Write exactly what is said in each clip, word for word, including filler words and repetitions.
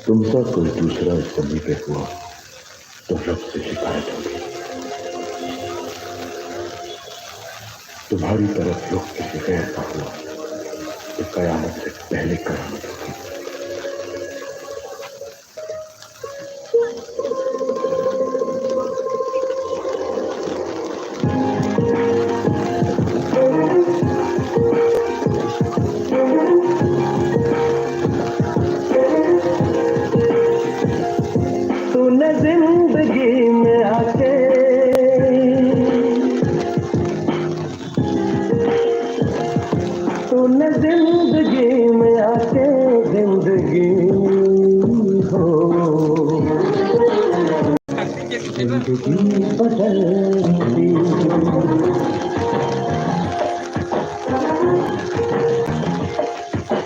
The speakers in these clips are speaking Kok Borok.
तुमसा कोई दूसरा जन्म पे हुआ तो रब से शिकायत होगी। तुम्हारी तरफ रुख किसी गैर का हुआ तो कयामत से पहले करामत होगी। तूने जिंदगी में आके तूने जिंदगी में आके जिंदगी हो जिंदगी बदल दी।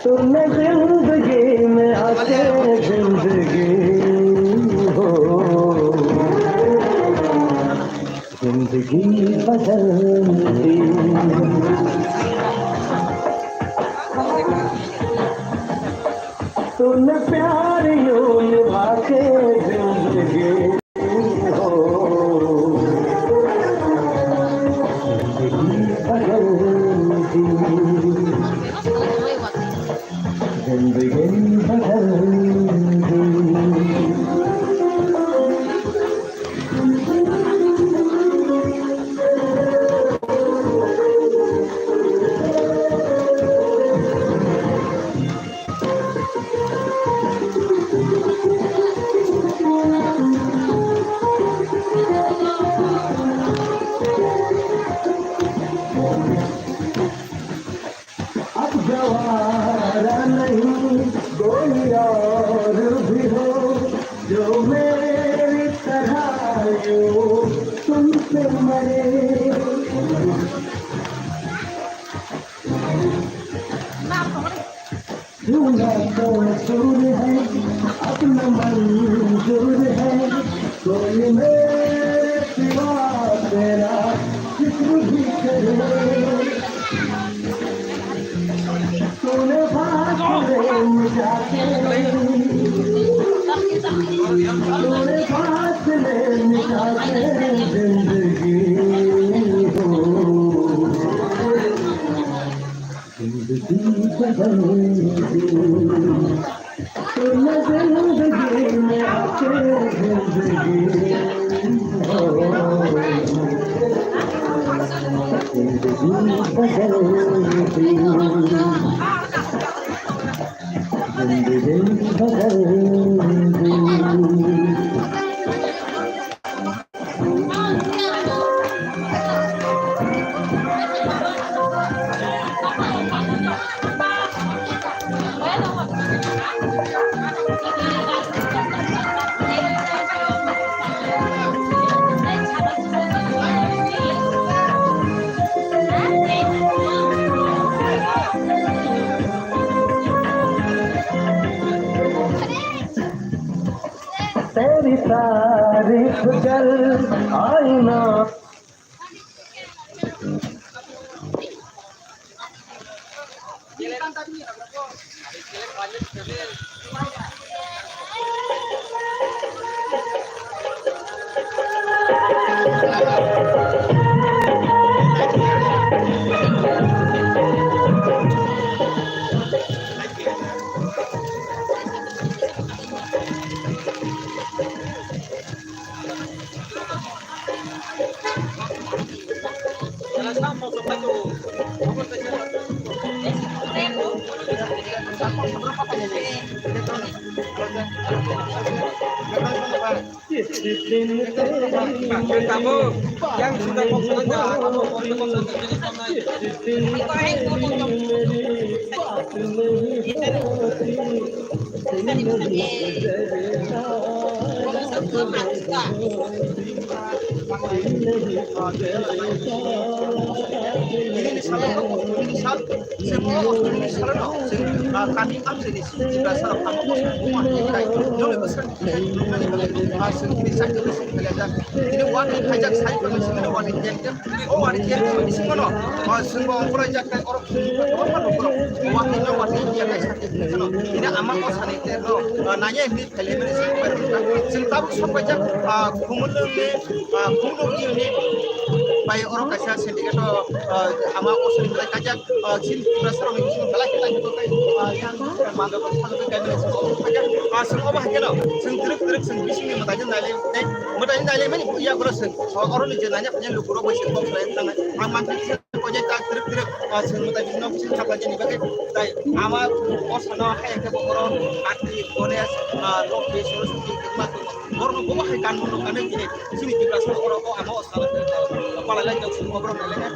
तूने जिंदगी में आके जिंदगी हो जिंदगी बदल दी। तूने प्यार यूं निभा के जिंदगी हो जिंदगी बदल दी। जिंदगी बदल दी। अब गवारा नहीं कोई और भी हो, जो मेरी तरह यूं तुमसे मरे। दूल्हा तो मंजूर है, अपना मंजूर है, कोई मेरे सिवा तेरा जिक्र भी करे। तूने फासले मिटा के, तूने फासले मिटा के जिंदगी हो। जिंदगी बदल दी। तूने जिंदगी में आके जिंदगी हो। जिंदगी बदल दी। जिंदगी बदल दी। तेरी तारीफ कर आईना। Chwng o October ni salo no, chwng, ah, kami amchaini Tiprasa rok ang bo song buma hinwi tai. Nokni bwskango khe nukmani bagwi, ah, chwng kini sakhe bwswk khailajak. Tini wati khaijak sai phano chwngno wati khe. O wati khe bisingo no, ah, chwng bo ongkhorjak tai oro chwng kwbangma lukurok wati no wati khe sakhe phano. Tini ama o sani khe no, ah, nanya hinwi khailai mani chwng bai rwkha. Chwng tabuk song baijak, ah, Khumulwng ni, ah, Khumulwng ni bai oro kaisa syndicate o, ah, ama o sani khailai khaijak. Ah, chini Tiprasa rokni bising belai khe belai khe tei, ah, yang mando ko thang khe kaibrwi chwng obo khaikha. Ah, chwng obo hai kheno chwng twrwk twrwk chwng bisingni mwtai nailai tei mwtai nailai mani yagulo chwng, ah, oroni je nanya phanya lukurok bai se kok khlai thangnai. Ang mankha kisa koinai tak twrwk twrwk, ah, chwng mwtai bisingno bising thapla jani bagwi tai ama o sano hai khe bo oro Kartik, Ganesh, ah, Lokhi, Saraswati, Durga, borokno bobo hai kanmung rok kanwi tini chini Tiprasa oro o ama o salo palai lai tong chwng oborok nailai.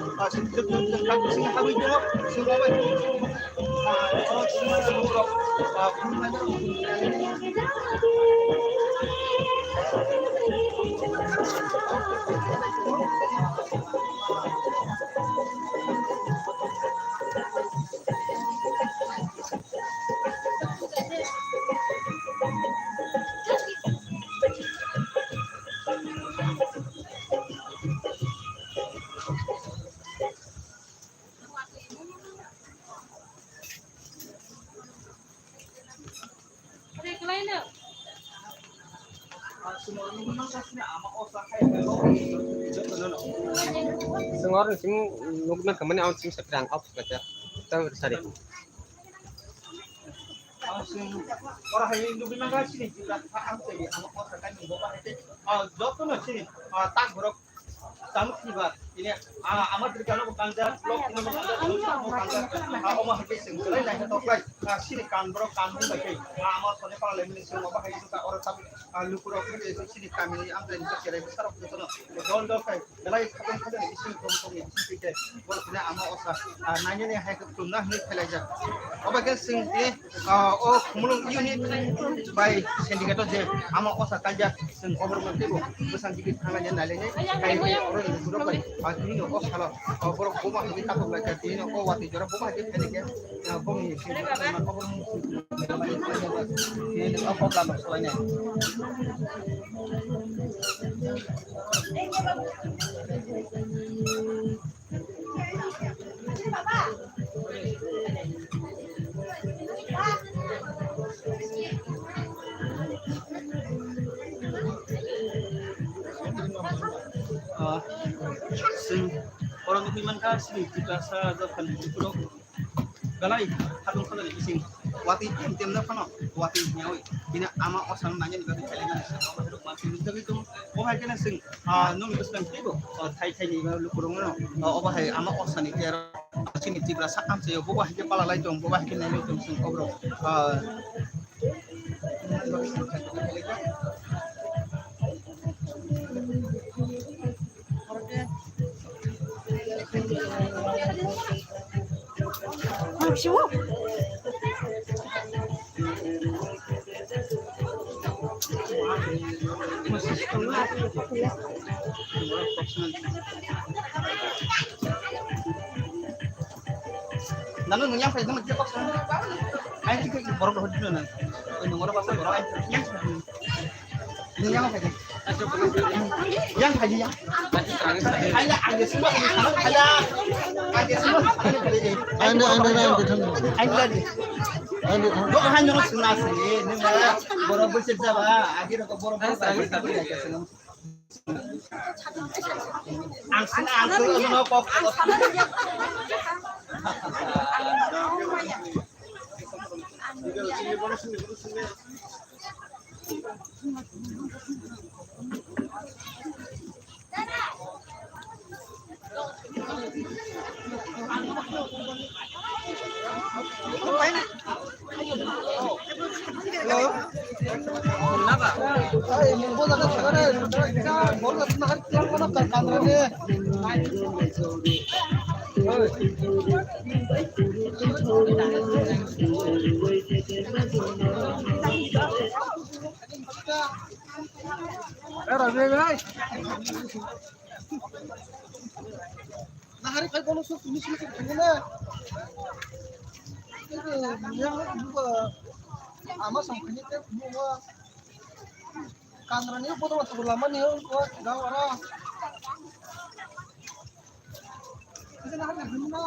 Chwng oro chwng nugwi mankha mani ang chwng sakha ang off kha ta sari. Oro hai nugwi mankha chini jibra ang tei ang off kha ni bo bahai tei jotono chini tak borok. Tamo khiba, ini, ah, ama Tripura no bo kanjak, lok no bo kanjak, lok no bo kanjak, ah, omo hai khe chwng kwlai nai khe toklai, ah, sini kan borok kan bung bai khe, ah, ama sone pala lemni chwng obo hai khe oro tab, ah, lukurok khe sini kami ni amchai ni cherai bwsarok jotono dol dol khai belai khatong khatong ni bising tong tong ni bising khe borok khe ama osa, ah, nai nai hai khe tumna hwnwi khlai jak. Obo khe chwng tini, ah, o Khumulwng unit bai syndicate o je ama osa kaijak. Chwng oborok no teibo bwsang digit thanglaina nailainai, hai hwnwi oro ni borok bai, ah, tini no o salo, ah, borok boba hai khe takhuk lai kha, tini no o watwi jora boba hai khe phailai kha, ah, bongni tini no o program no solainai. Ah, chwng oro nugwi mankha, chini Tiprasa jotoni borok belai khatungkha jani bising watwi tem tem no phano watwi hwnyaui bini ama osa no nangya ni bagwi khailai mani se obo hai rok mansi nukjagwi tongo. Obo hai kheno chwng, ah, nokni bwskango teibo, ah, thai thai ni lukurok no, ah, obo hai ama osa ni tero chini Tiprasa amchaio bobo hai khe pala lai tong, bobo hai khe nai lai tong chwng oborok, ah, Nanu nung yang phai nung je kok sana. Ai ki borok hodi nana. Nung ora basa borok ai yang phai. Nung yang phai. Yang phai yang. Ai ya ai semua. Ai ya. Ai semua. Anda anda anda than. Ai lagi. Anda than. Lo hai nung suna sini. Nung borok besi jaba. Agi rok borok. Ang sini ang sini no kok. Nahari khai kono sok tumi sini sok tumi na. Ama sampai ni tek buwa. Kanrani bodo bodo lama ni ko gawa ra. Ini nahari himna.